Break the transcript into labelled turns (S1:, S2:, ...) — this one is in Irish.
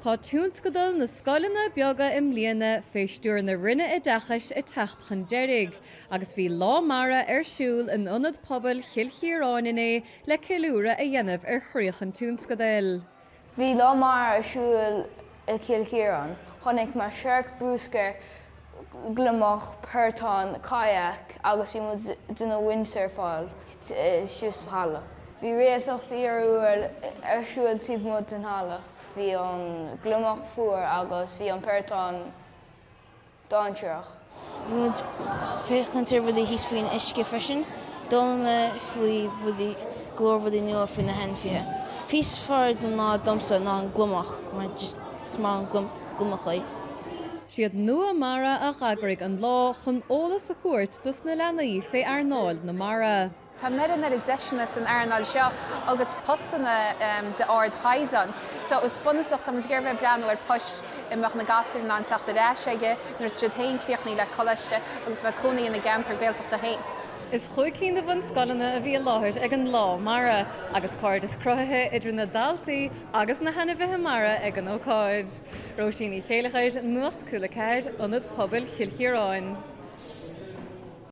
S1: Tá tionscadal na scoileanna beaga i mbliana fé stiúir na Roinne Oideachais ag teacht chun deiridh agus bhí Lá Mara ar siúl in Ionad Pobail Chill Chiaráin inné le ceiliúradh a dhéanamh ar chríoch an tionscadail.
S2: Bhí Lá Mara ar siúl i Cill Chiaráin. Chonaic mé siorc, bruscar, gliomach, portán, kayak agus bhí muid ag déanamh windsurfáil istigh sa halla. Bhí réaltacht fhíorúil ar siúl taobh amuigh den halla. Bhí an gliomach fuar agus bhí an portán. dainséarach.
S3: Bhí muid ag féachaint ar rudaí thíos faoin uisce freisin. D'fhoghlaim mé faoi rudaí, go leor rudaí nua faoi na hainmhithe. Píosa is fearr den lá domsa ná an gliomach mar just is maith liom gliomachaí.
S1: Siad Nua Mara a dh'eagraigh an lá chun eolas a thabhairt dos na leanaí fé earnáil na mara.
S4: Tá an oiread an oiread deiseanna san earnáil seo agus postanna de ardchaighdeán. So is bunúsach, tá muid ag iarraidh bheith ag breathnú ar poist a mbeadh na gasúir in ann teacht ar ais aige nuair atá siad féin críochnaithe le coláiste agus bheith cónaí ina gceantar Gaeltachta féin.
S1: Is chúig cinn de bhunscoileanna a bhí i láthair ag an Lá Mara agus cairdeas cruthaithe idir na daltaí agus na hainmhithe mara ag an ócáid. Róisín Ní Chéilleachair, Nuacht Cúla 4, Ionad Pobail Chill Chiaráin.